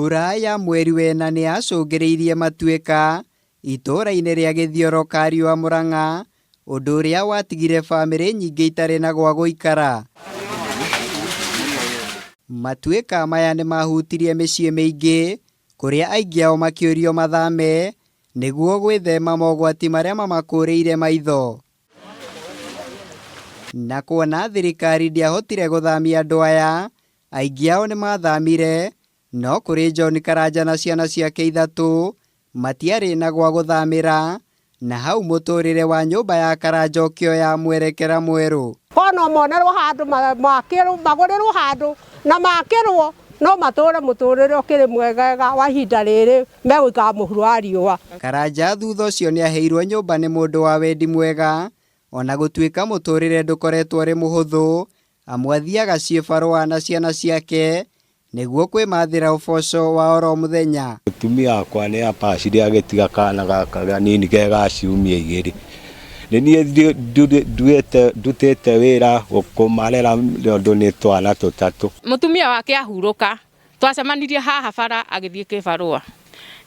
Mbura ya mweri wena nĩ yacũngĩrĩirie matuĩka itũũra-inĩ rĩa Gĩthioro Kariũa Mũrang'a, ũndũ ũrĩa watigire bamĩrĩ nyingĩ itarĩ na gwa gũikara. Matuĩka maya nĩ mahutirie mĩciĩ mĩingĩ, kũrĩa aingĩ ao makĩũrio mathame nĩguo gwĩthema mogwati marĩa mamakũrĩire maitho. Na kuona thirikari ndĩahotire gũthamia andũ aya, aingĩ ao nĩ mathamire, no kũrĩ John Karanja na ciana ciake ithatũ matiarĩ na gwa gũthamĩra, na hau mũtũrĩre wa nyũmba ya Karanja ũkĩoya mwerekera mwerũ. Korwo no monerwo handũ makĩrwo magũrĩrwo handũ na makĩrwo no matũre mũtũrĩre ũkĩrĩ mwegega wa ihinda rĩrĩ megũikara mũhuro wa riũa. Karanja thutha ũcio nĩaheirwo nyũmba nĩ mũndũ wa wendi mwega, ona gũtuĩka mũtũrĩre ndũkoretwo ũrĩ mũhũthũ, amu athiaga ciĩbarũa na ciana ciake nĩguo kwĩmathĩra ũboco wa oro mũthenya. Mũtumia wakwa nĩ apacire agĩtiga kana gaka kanini ke ga ciumia igĩrĩ. Nĩ niĩ ndutĩte wĩra kũmarera tondũ nĩ twana tũtatũ. Mũtumia wake ahurũka, twacemanirie haha bara agĩthiĩ kĩbarũa.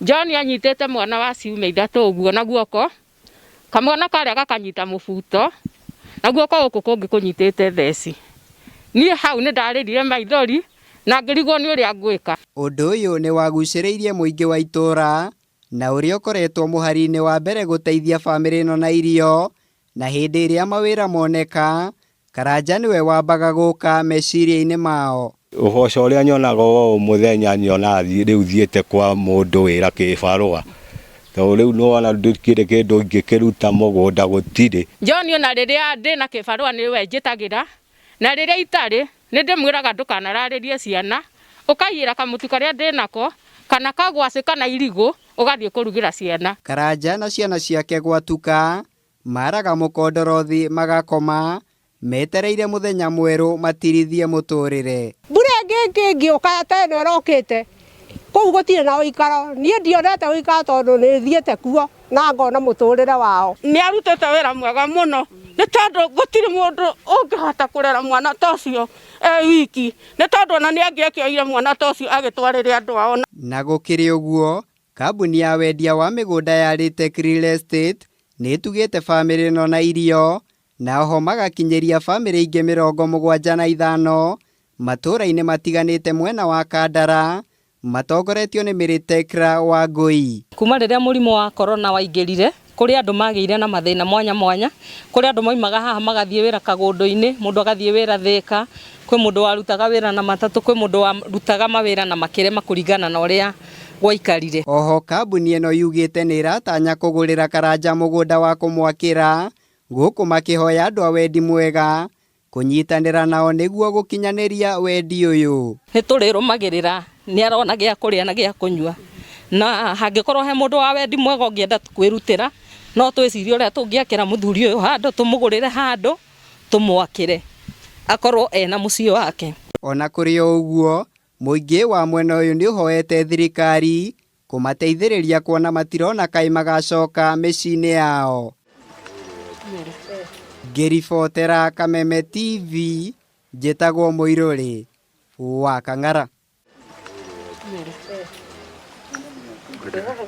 John anyitĩte mwana wa ciumia ithatũ ũguo na guoko, kamwana karĩa gakanyita mũbuto, na guoko gũkũ kũngĩ kũnyitĩte theci. Niĩ hau nĩ ndarĩrire maithori na ngĩrigwo nĩ ũrĩa ngwĩka. Ũndũ ũyũ nĩ wagucĩrĩirie mũingĩ wa itũũra na ũrĩa ũkoretwo mũhari-inĩ wa mbere gũteithia bamĩrĩ ĩno na irio, na hĩndĩ ĩrĩa mawĩra moneka, Karanja nĩwe wambaga gũka meciria-inĩ mao. Ũboco ũrĩa nyonaga o mũthenya nyonaga rĩu thiĩte kwa mũndũ wĩra kĩbarũa, tondũ rĩu nĩwona ndikĩrĩ kĩndũ ingĩkĩruta mũgũnda gũtirĩ. John ona rĩrĩa ndĩna kĩbarũa nĩwe njĩtagĩra, na rĩrĩa itarĩ nĩ ndĩmwĩraga ndũkanararĩrie ciana, ũkaiyĩra kamũtu karĩa ndĩnako, kana kagwacĩ kana irigũ, ũgathiĩ kũrugĩra ciana. Karanja na ciana ciake gwatuka, maraga mũkondorothi magakoma, metereire mũthenya mwerũ matirithie mũtũrĩre. Mbura ĩngĩ ĩngĩũka ta ĩno ĩrokĩte, kũu gũtirĩ na ũikaro. Niĩ ndionete ũikaro tondũ nĩ thiĩte kuo na ngona mũtũrĩre wao. Nĩ arutĩte wĩra mwega mũno, nĩ tondũ gũtirĩ mũndũ ũngĩhota kũrera mwana ta ũcio e wiki, nĩ tondũ ona nĩ angĩakĩoire mwana ta ũcio agĩtwarĩre andũ ao. Na gũkĩrĩ ũguo, kambuni ya wendia wa mĩgũnda ya Ritek Real Estate nĩ ĩtugĩte bamĩrĩ ĩno na irio, na oho magakinyĩria bamĩrĩ ingĩ 75 matũũra-inĩ matiganĩte mwena wa Kandara, matongoretio nĩ Mary Tekra Wangũi. Kuma rĩrĩa mũrimũ wa corona waingĩrire, kũrĩ andũ magĩire na mathĩna mwanya mwanya, kũrĩ andũ maumaga haha magathiĩ wĩra kagũndũ-inĩ, mũndũ agathiĩ wĩra Thĩka, kwĩ mũndũ warutaga wĩra na matatũ, kwĩ mũndũ warutaga mawĩra na makĩrema kũringana na ũrĩa gwaikarire. Oho kambuni ĩno yugĩte nĩ ĩratanya kũgũrĩra Karanja mũgũnda wa kũmwakĩra, gũkũ makĩhoya andũ a wendi mwega kũnyitanĩra nao nĩguo gũkinyanĩria wendi ũyũ. Nĩ tũrĩrũmagĩrĩra nĩ arona gĩa kũrĩa na gĩa kũnyua, na hangĩkorwo he mũndũ wa wendi mwega ũngĩenda kwĩrutĩra, no twĩcirie ũrĩa tũngĩakĩra mũthuri ũyũ handũ, tũmũgũrĩre handũ, tũmwakĩre akorwo ena mũciĩ wake. Ona kũrĩ o ũguo, mũingĩ wa mwena ũyũ nĩ ũhoete thirikari kũmateithĩrĩria kuona matirona kaĩ magacoka mĩciĩ-inĩ yao. Ngĩribotera Kameme TV, njĩtagwo Mũirũrĩ wa Kang'ara.